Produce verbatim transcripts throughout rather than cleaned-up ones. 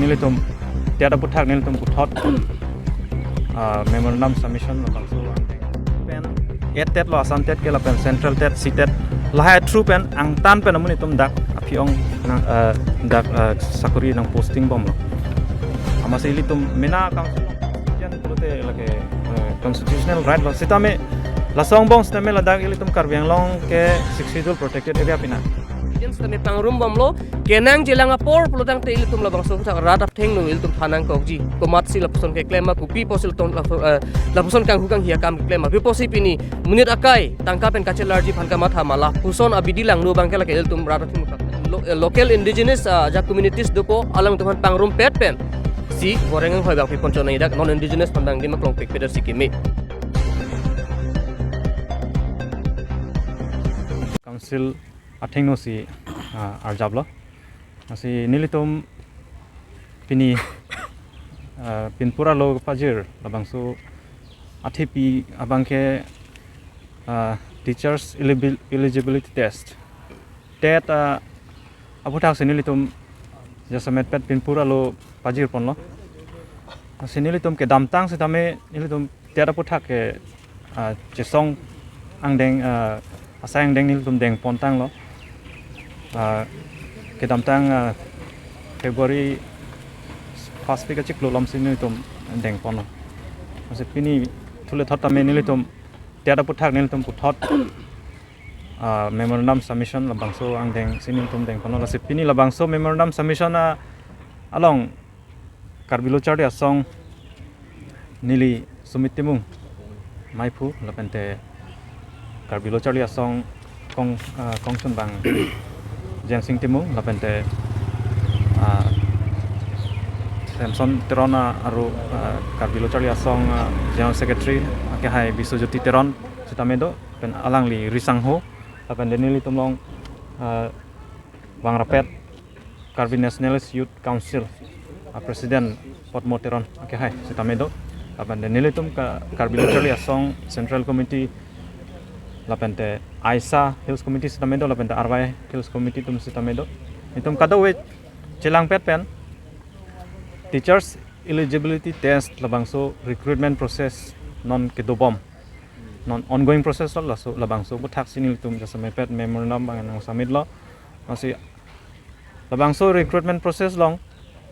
Nelitum TET aputhak nelitum puthot, ah, memorandum submission labangso angdeng pen, TET lo, Assam TET ke lapen Central TET, CTET, lahai through pen angtan pen amonit atum dak aphi-ong nang, ah, dak, ah, sakori nang posting bomlo. Amatsi ilitum mena council jen pulote lake, ah, constitutional right lo. Sitame laso angbong sitame ladak ilitum Karbi Anglong ke Sixth Schedule protected area pina. Jen sitame pangrum bomlo, kenangjilang apor pulotangte ilitum labangso aputhak rat athengno ilitum than nangkokji. Komatsi lapuson keklem ma, kopi pusi ilitum lapu-, eh, lapuson kanghu kanghi akam keklem ma, pi pusi pini monit akai tangka pen kachelarji aphan kamatha ma, lapuson abidi langno abangke lake ilitum rat athengno. Lo-, eh, local indigenous, ah, ajahak communities dopo, alangtum aphan pangrumpet pensi voreng anghoi abang pipon chonai, dak non indigenous aphan dang dim aklong pekpet si keme. Council athengno si, ah, arjaplo. Lasi nelitum pini, ah, pinpur alo pajir labangso athepi abangke, ah, teachers eligibil-, eligibility test, TET, ah, aputhak si nelitum jasemet pet pinpur alo pajir ponlo. Lasi nelitum kedamtang sitame nelitum TET aputhak ke, ah, chesong angdeng, ah, asai angdeng nelitum dengpontanglo. Ah, kedamtang, ah, February first week achiklo alom si nelitum dengponlo. Lasi pini thule thot tame nelitum TET aputhak nelitum puthot, ah, memorandum submission labangso angdeng si nelitum dengponlo. Lasi pini labangso memorandum submission, ah, along Karbi Lo Charli Asong neli Sumit Timung maiphu lapente Karbi Lo Charli Asong kong, ah, kongchunbang Jensing Timung lapente, ah, Samson Teron, ah, aru, ah, Karbi Lo Charli Asong, ah, General Secretary akehai Biswajyoti Teron sitame do, pen alangli risangho, lapente nelitum along, ah, bang rapet Karbi Nationalist Youth Council, ah, President Potmo Teron akehai sitame do. Lapente nelitum ke Karbi Lo Charli Asong Central Committee, lapente AISA Hills Committee sitame do, lapente R Y Hills Committee atum sitame do. Nelitum kadokave chelangpet pen teachers eligibility test labangso recruitment process non kedobom, non ongoing process lo, laso labangso aputhak si nelitum jasemet pet memorandum abang nang submitlo. Lasi labangso recruitment process along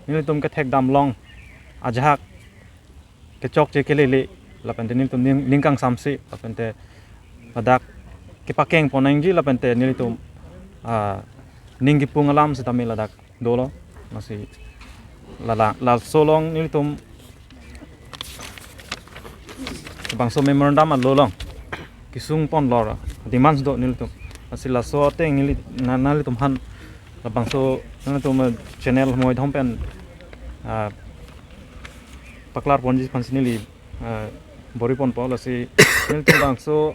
nelitum kethekdam along ajahak kechokche kelele lapente nelitum ning, ning kangsamse lapente ladak kepakeng pon nangji lapente nelitum, ah, ning kipung alam sitame ladak dolo. Lasi lala, laso along nelitum bangso memorandum alo along kesung ponlo, demands do nelitum. Lasi laso ateng neli, na, nanglitum aphan labangso nelitum, eh, channel moi dhom pen, ah, paklar ponji aphansi neli, ah, bor-i ponpo. Lasi nelitum bangso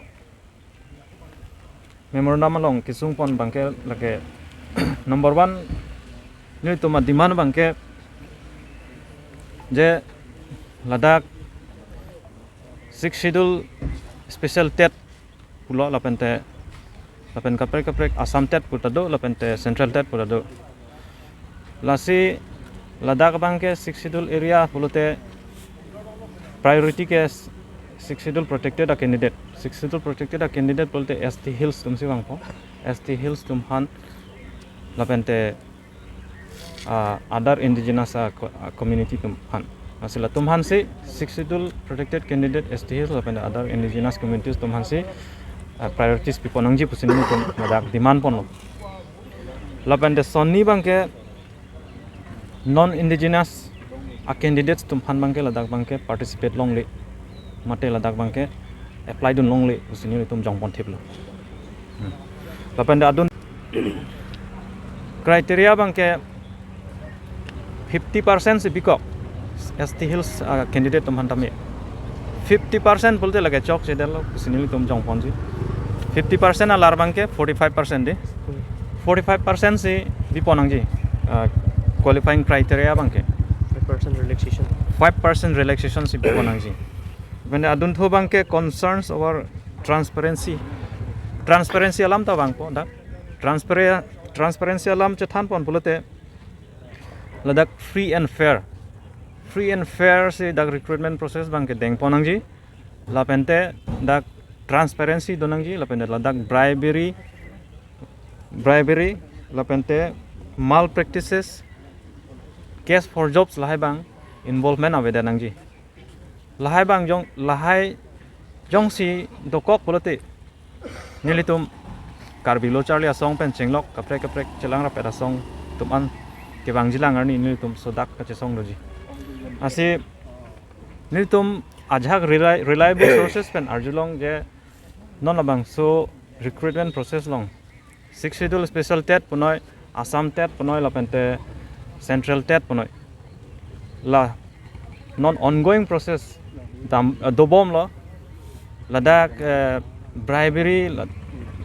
memorandum along kesung pon abangke lake number one, nelitum ademand abangke je ladak Sixth Schedule special TET pulo lapente lapen kaprek kaprek Assam TET pu ta do lapente Central TET pu ta do. Lasi ladak abangke Sixth Schedule area pulote priority ke Sixth Schedule protected a candidate. Sixth Schedule protected a candidate pulote S T Hills atumsi vangpo. S T Hills atum aphan lapente, ah, other indigenous, ah, co-, ah, community atum aphan. Lasi latum aphansi Sixth Schedule protected candidate S T Hills lapente other indigenous communities atum aphansi, ah, priorities pipon nangji pusi nelitum ladak demand ponlo. Lapente sonni abangke non indigenous a candidates atum aphan abangke ladak abangke participate longle, mate ladak abangke apply dun longle pusi nelitum jongpon thiplo. Hmm. Lapente adun criteria abangke fifty percent si bikok S T Hills, ah, candidate atum aphan tame. Fifty percent pulote lake chokchedetlo pusi nelitum jongponji. Fifty percent alar abangke forty-five percent de. Forty-five percent si bipon nangji, ah, qualifying criteria abangke. Five percent relaxation. Five percent relaxation si bipon nangji. Mane adunthu abangke concerns over transparency. Transparency alam ta vangpo dak. Transpare-, transparency alam chethan pon pulote ladak free and fair, free and fair si dak recruitment process abangke dengpon nangji. Lapente dak transparency do nangji, lapente ladak bribery, bribery, lapente malpractices, cash for jobs lahai abang involvement avedet nangji. Lahai abang jong, lahai jongsi dokok pulote nelitum Karbi Lo Charli Asong pen chenglok kaprek kaprek chelang rapet asong atum an kevangji alang arni nelitum sodak kachesong doji. Lasi nelitum ajahak reli-, reliable sources pen arjulong je non labangso recruitment process along Sixth Schedule Special TET punoi, Assam TET punoi, lapente Central TET punoi, la non ongoing process dam, eh, dobomlo, ladak, eh, bribery la,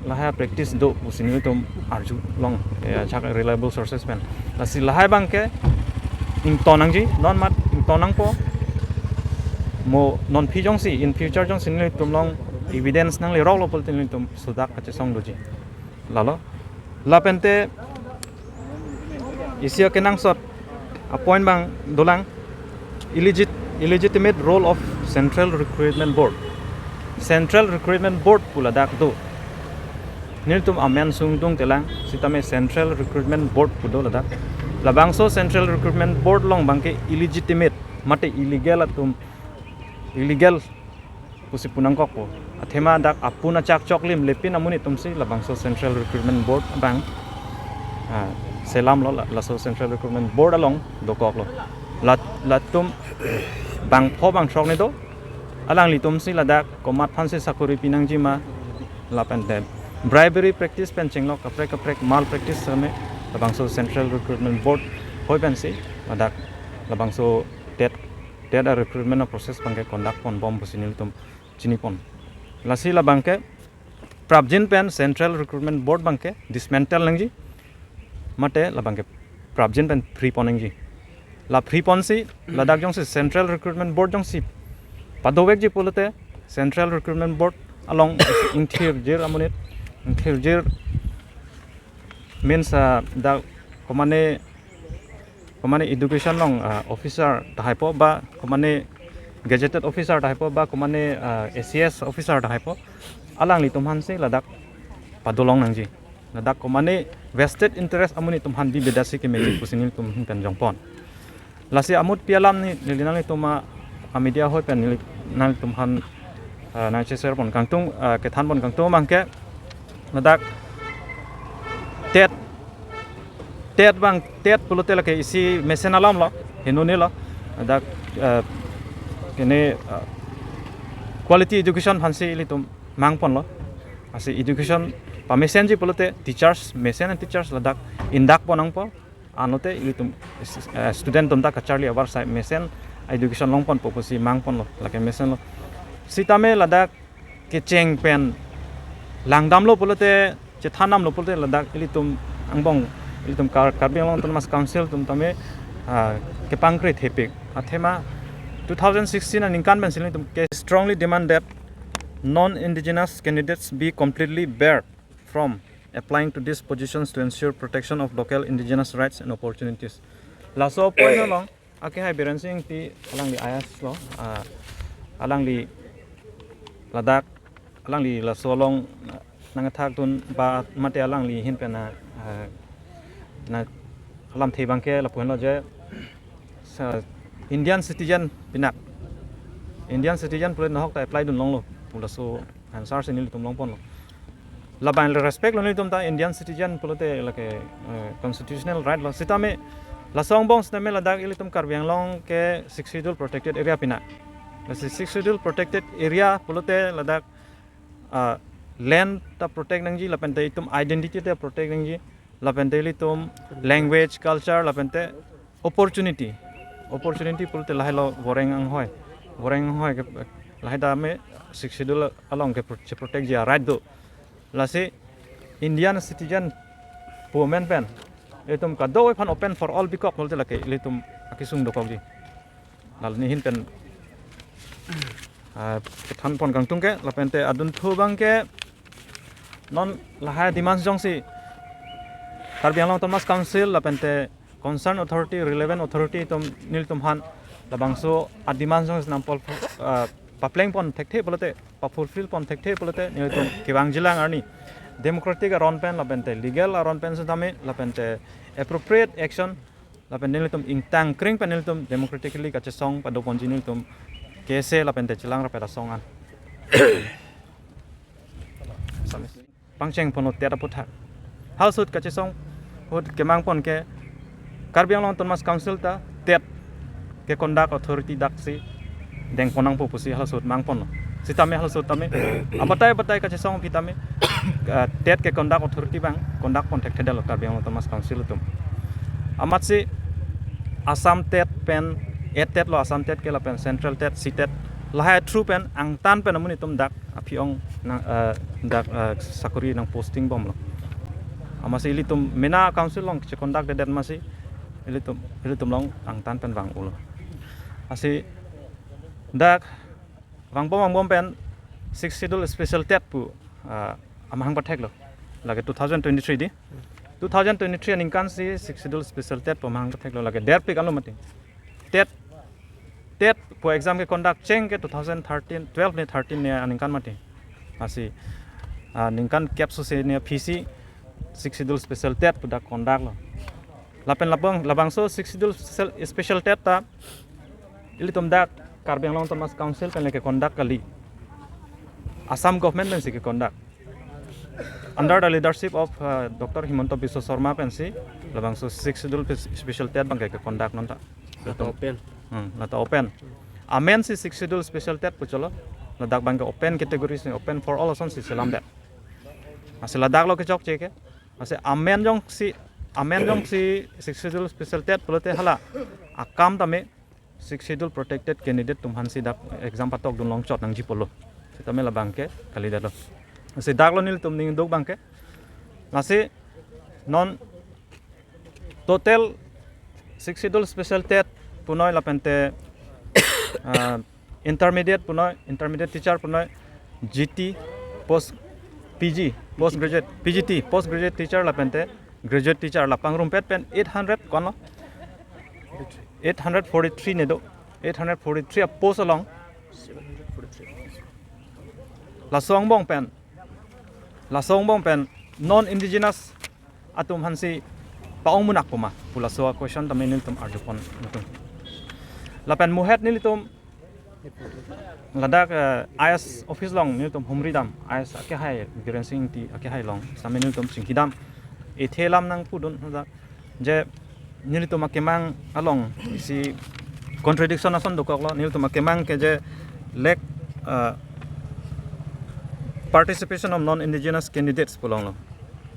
lahai practice do pusi nelitum arjulong, eh, ajahak reliable sources pen. Lasi lahai abangke ington nangji, non mat ington nangpo. Mo non aphi jongsi, in future jongsi nelitum along evidence nangleroklo pulote nelitum sodak kachesong doji. Lalo. Lapente isi akenangsot apoint abang dolang, illegit-, illegitimate role of Central Recruitment Board. Central Recruitment Board pu ladak do. Nelitum amen sungdung telang, sitame Central Recruitment Board pu do ladak. Labangso Central Recruitment Board along abangke illegitimate, mate illegal atum, illegal pusi pu nangkokpo. Athema dak apun achak choklim lepin amonit atumsi labangso Central Recruitment Board abang, ah, selamlo, la, laso Central Recruitment Board along dokoklo. Lat, latum bangpho bangthrok ni do. Alanglitumsi ladak komat aphansi sakori pi nangji ma, lapente bribery practice pen chenglok kaprek kaprek malpractice same labangso Central Recruitment Board hoi pensi ladak labangso TET, TET a-recruitment a-process abangke conduct ponbom pusi nelitum chinipon. Lasi labangke prapjin pen Central Recruitment Board abangke dismantle nangji, mate labangke prapjin pen free pon nangji. La free ponsi ladak jongsi Central Recruitment Board jongsi padovekji pulote Central Recruitment Board along ingthirjir amonit, ingthirjir means, ah, dak komane, komane education along, ah, officer tahaipo ba komane gazetted officer tahaipo ba komane, ah, A C S officer tahaipo, alanglitum aphansi ladak padolong nangji. Ladak komane vested interest amonit atum aphan bibedatsi kemeji pusi nelitum ahin pen jongpon. Lasi amutpi alam ni neli nanglitum a, a-media hoi pen neli nanglitum aphan, ah, nangche-share pon kangtung, ah, kethan pon kangtung abangke ladak TET, TET abang, TET pulote lake isi mesen alamlo, henoni lo, ladak, ah, kene, ah, quality education aphansi ilitum mangponlo. Lasi education pamesenji pulote teachers, mesen an teachers ladak indak pon nangpo. Anote ilitum, eh, student atum ta kacharli avarsai mesen education longponpo pusi mangponlo, lake mesenlo. Sitame ladak kecheng pen langdamlo pulote, chethandamlo pulote ladak ilitum angbong, ilitum Kar-, Karbi Anglong Autonomous Council atum tame, ah, kepangkre thepik. Athema two thousand sixteen aningkan pensi ilitum ke strongly demand that non-indigenous candidates be completely barred from applying to these positions to ensure protection of local indigenous rights and opportunities. Laso apoint along akehai Biren Sing Ingti, alangli I A S lo, ah, alangli ladak, alangli laso along, ah, nangkethan dun ba mate alangli ahin pen na, ah, na alamthe abangke lapu henlo je, sa Indian citizen pinak, Indian citizen pulote nahok ta apply dunlonglo pu laso answer si nelitum longponlo. Labang le respect lo nelitum ta Indian citizen pulote lake, eh, constitutional right lo. Sitame laso angbong sitame ladak ilitum Karbi Anglong ke Sixth Schedule protected area pinak. Lasi Sixth Schedule protected area pulote ladak, ah, land ta protect nangji, lapente itum identity ta protect nangji, lapente ilitum language, culture, lapente opportunity. Opportunity pulote lahai lo voreng anghoi. Voreng anghoi ke lahai tame Sixth Schedule along ke pro-, che-protect ji a-right do. Lasi Indian citizen pu amen pen itum kadokave aphan open for all bikok pulote lake ilitum akesung dokokji. Lalo ne ahin pen, ah, kethan pon kangtung ke, lapente adunthu abangke non lahai demands jongsi Karbi Anglong Autonomous Council lapente Concern authority, relevant authority atum nelitum aphan labangso a-demand jong nangpol, ah, papleng pon thekthe pulote, pa-fulfill pon thekthe pulote nelitum kevang jilang arni democratic aron pen lapente legal aron pen setame lapente appropriate action lapen nelitum ingtang kring pen nelitum democratically kachesong pado ponji nelitum kese lapente chelang rapet asong an. Pangcheng ponlo TET aputhak. Halahsut kachesong ahut kemang pon ke Karbi Anglong Autonomous Council ta TET ke-conduct authority daksi deng pon nangpo pusi halahsut mang ponlo. Setame halahsut tame abatai batai kachesong aphi tame, ah, TET ke-conduct authority abang conduct pon thekthedetlo Karbi Anglong Autonomous Council atum. Amatsi Assam TET pen, A TET lo Assam TET ke lapen Central TET, C TET, lahai through pen angtan pen amonit atum dak aphi-ong nang, eh, dak, eh, sakori nang-posting bomlo. Amatsi ilitum mena council along che-conduct dedet amatsi ilitum, ilitum along angtan pen vang-ulo. Lasi dak vangbom vangbom pen Sixth Schedule Special TET pu, ah, amahang patheklo. Lake two thousand twenty-three di. Two thousand twenty-three aningkan si Sixth Schedule Special TET pu amahang patheklo, lake derpik anlo mati. TET, TET pu exam ke-conduct cheng ke two thousand thirteen, twelve ne thirteen ne aningkan mati. Lasi, ah, ningkan kep susi ne aphi si Sixth Schedule Special TET pu dak conduct lo. Lapen labang, labangso Sixth Schedule Special, Special TET ta ilitum dak Karbi Anglong Autonomous Council pen le ke-conduct kali. Assam government pensi ke-conduct. Under the leadership of, uh, Doctor Himanta Biswa Sarma pensi labangso Sixth Schedule Spe-, Special TET abang ke, ke-conduct non ta. Lata open. Hmm, lata open. Amen si Sixth Schedule Special TET pu cholo. Ladak abang ke open category si, open for all asonsi chelamdet. Lasi ladak lo kechokche ke. Lasi amen jongsi, amen jongsi Sixth Schedule Special TET pulote hala akam tame Sixth Schedule protected candidate atum aphansi dak exam patokdun longchot nangji pulo. Setame labang ke kalidetlo. Lasi dak lo nelitum ning duk abang ke. Lasi non total Sixth Schedule Special TET punoi lapente, ah, intermediate punoi, intermediate teacher punoi, G T, post P G, post graduate, P G T, post graduate teacher lapente graduate teacher la pangrumpet pen eight hundred konlo? Eight hundred forty-three ne do. Eight hundred forty-three a-post along. Laso angbong pen, laso angbong pen non indigenous atum aphansi pa-ong munak puma pu laso a-question tame nelitum arju pon nelitum. Lapen muhet nelitum ladak, eh, I S office along nelitum humridam, I S akehai Biren Sing Ingti akehai along, setame nelitum chingkidam. Ethe lam nangpudun hadak je nelitum akemang along isi contradiction ason dokoklo, nelitum akemang ke je lack, uh, participation of non-indigenous candidates pu longlo.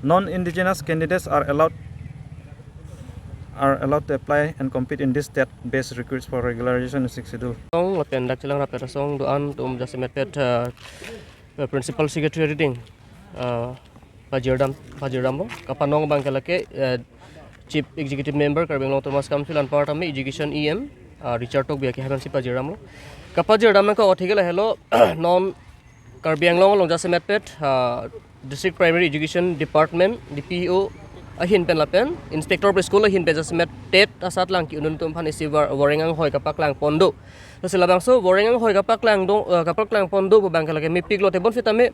Non-indigenous candidates are allowed, are allowed to apply and compete in this TET-based recruits for regularization in Sixth Schedule. Tong lapen dak chelang rapet asong do-an atum jasemet pet, uh, uh, Principal Secretary reading, uh, pajirdam, pajirdamlo. Kapanong abang ke lake, eh, Chief Executive Member Karbi Anglong Autonomous Council anparta me Education E M, ah, Richard Tokbi akehai aphansi pajirdamlo. Kapajirdam nangkok athe ke lahelo, non Karbi Anglong along jasemet pet, ah, District Primary Education Department, D P E O ahin pen lapen Inspector of School ahin pen jasemet TET asatlang ki-un atum aphan isi War-, Woreng anghoi kapaklang pon do. Lasi labangso Woreng anghoi kapaklang do, eh, kapaklang pon do pu abang ke lake mepiklo, tebon setame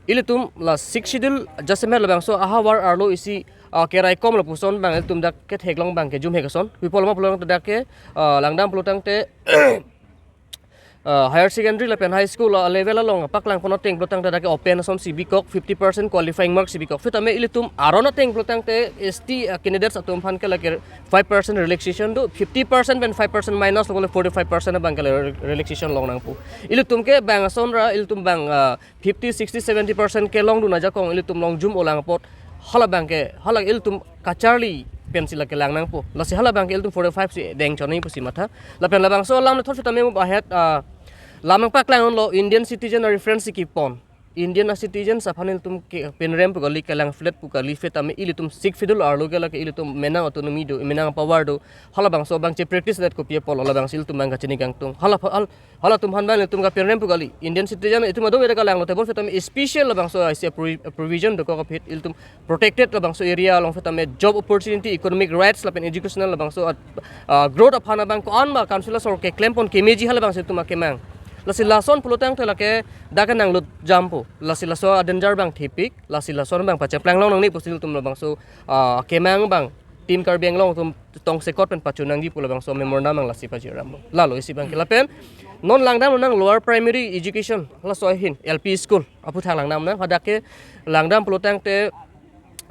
ilitum la Sixth Schedule jasemet labangso ahavar arlo isi, ah, keraikom lapuson abang ilitum dak ketheklong abang ke jumhek ason. Pi apotlo ma pulotangte dak ke, ah, langdam pulotangte, ah, higher secondary lapen high school, ah, level along paklang pon ateng pulotangte dak ke open asonsi bikok, fifty percent qualifying mark si bikok. Setame ilitum aron ateng pulotangte S T, ah, candidates atum aphan ke lake five percent relaxation do, fifty percent pen five percent minus lo, forty-five percent abang ke la re-, relaxation long nangpo. Ilitum ke bang ason ra, ilitum bang, ah, fifty, sixty, seventy percent kelongdun ajakong ilitum longjum-o lang apot, hala abang ke, hala ilitum kacharli pensi la kelang nangpo. Lasi hala abang ke ilitum forty-five si deng chonai pusi matha. Lapen labangso alam le thot setame mo ahet, ah, lam nangpaklang unlo Indian citizen a-reference si kepon. Indian a citizens aphan ilitum ke penrem pu kali, kelang flat pu kali, flat tame ilitum Sixth Schedule arlo ke lake ilitum menang autonomy do, menang power do, halabangso abang che practice det kopi apot labangso ilitum abang kachini kangtung. Hala pha-, hal, halatum aphan abang ilitum kapenrem pu kali. Indian citizen itum ado beda kalang lo table flat tame special labangso aisi provi-, provision do ko kapit ilitum protected labangso area along flat tame job opportunity, economic rights lapen educational labangso at, ah, growth aphan abang ko-an ma council asor keklempon kemeji halabangso ilitum akemang. Lasi lason pulotangte lake dak nanglut jampo. Lasi laso a danger abang thepik, lasi lason abang pacheplang long nangne pusi ilitum labangso, ah, kemang abang Team Karbi Anglong atum tongsekot pen pachu nangji pu labangso memorandum abang lasi pajiram. Lalo isi abang ke lapen non langdam nang lower primary education laso ahin L P school aputhak langdam nang hadak ke langdam pulotangte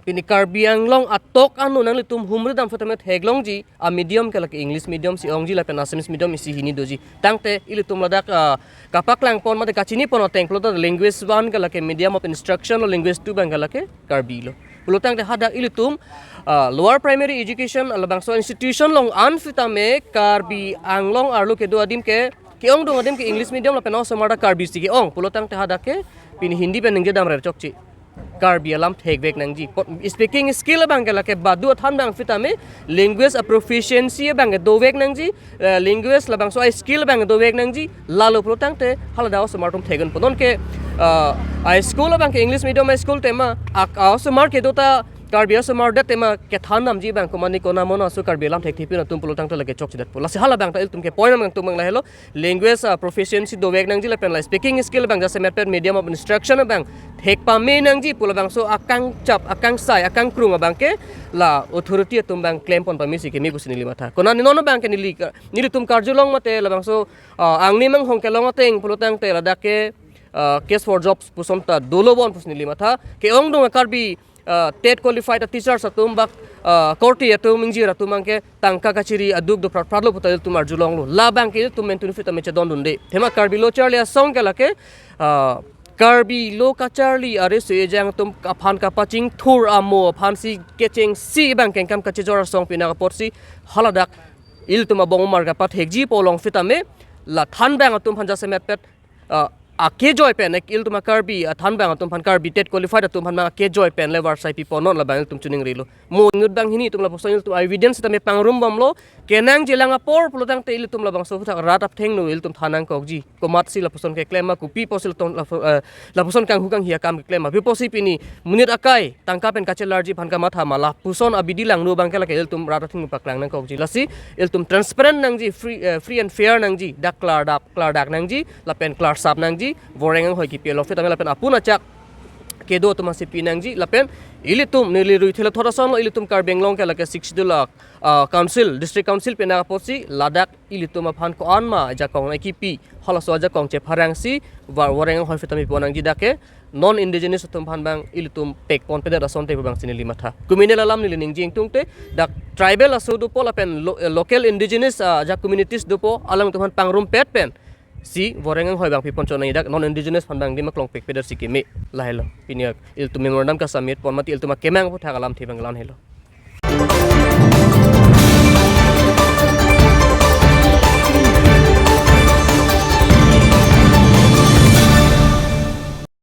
pini Karbi Anglong atok ano nanglitum humri dam fetame theklongji a medium ke lake English medium si ongji lapen Assamese medium isi hini doji. Tangte ilitum ladak, ah, kapaklangpon mate kachinipon ateng pulote language one ke lake medium of instruction lo, language two abang ke lake Karbi lo. Pulotangte hadak ilitum, ah, lower primary education labangso institution along an fetame Karbi Anglong arlo kedo adim ke, ke-ongdung adim ke English medium lapen osomar ta Karbi si ke-ong. Pulotangte hadak ke pini Hindi pen ningje damrer chokche. Karbi alam thekvek nangji. Po-, speaking skill abang ke lake badu athan abang fetame language a proficiency abang ke dovek nangji, eh, language labangso a skill abang ke dovek nangji, lalo pulotangte halada osomar atum thekdunpo. Non ke, eh, a school abang ke English medium a school tema, ak-, a osomar kedo ta Karbi osomar det tema kethan damji abang komane kona mono aso Karbi alam thekthepin atum pulotangte lake chokchedetpo. Lasi halabang ta ilitum ke point abang tum abang lahelo, language, ah, proficiency dovek nangji lapen la speaking skill abang jasemet pen medium of instruction abang thek pame nangji pu labangso akangchap, akangsai, akangkrung abang ke la authority atum abang klempon pame si keme pusi neli matha. Kona ni non abang ke neli ka-, nelitum karjulong mate labangso, ah, angni manghong kelong ateng pulotangte ladak ke, ah, case for jobs puson ta dolo bon pusi neli matha. Ke-ongdung a Karbi, ah, TET qualified a teachers atum bak, ah, korte atum ingjir atum abang ke tangka kachiri aduk do prat prat lo pu ta ilitum arjulonglo. Labang ke ilitum mentun fetame chedondunde. Tema Karbi lo charli asong ke lake, ah, Karbi lo kacharli are so ejang atum aphan kapachingthur amo aphan si kechengsi abang kengkam kachejor asong pina kapotsi haladak ilitum abong omar kapathekji pu along fetame la thanbang atum aphan jasemet pet, ah, akejoi pen ek ilitum a Karbi, ah, thanbang atum aphan Karbi TET qualified atum aphan akejoi pen le varsai piponon labang ilitum chuningrilo. Mo inut bang hini itum lapuson ilitum evidence tame pangrumbomlo. Kenangji lang apor pulotangte ilitum labangso aputhak rat apthengno ilitum than nangkokji. Komatsi lapuson keklem ma, kopi pusi ilitum lapu-, eh, lapuson kanghu kanghi akam keklem ma. Pi pusi pini monit akai tangka pen kachelarji aphan kamatha ma, lapuson abidi langno abang ke lake ilitum rat athengno paklang nangkokji. Lasi ilitum transparent nangji, free, eh, free and fair nangji, dak klardap, klardak nangji, lapen klarsap nangji, voreng anghoi kipi along fetame lapen apun achak kedo atum asi pi nangji, lapen ilitum neli rui thela thot asonlo ilitum Karbi Anglong ke lake Sixth Schedule, ah, council, district council pina kapotsi ladak ilitum aphan ko-an ma ajakong nangkipi, halaso ajakong chepharangsi, var voreng anghoi fetame pon nangji dak ke, non indigenous atum aphan abang ilitum pekpon pedet asonte pu abang si neli matha. Kumine lalam neli ningje ingtungte, dak tribal aso dopo lapen lo-, eh, local indigenous, ah, ajak communities dopo, alangtum aphan pangrumpet pen si voreng anghoi abang pipon chot nangji dak non indigenous aphan abang dima klongpek pedet si keme lahelo. Pini ilitum memorandum kasubmit pon mate ilitum akemang aputhak alamthe abang lan helo.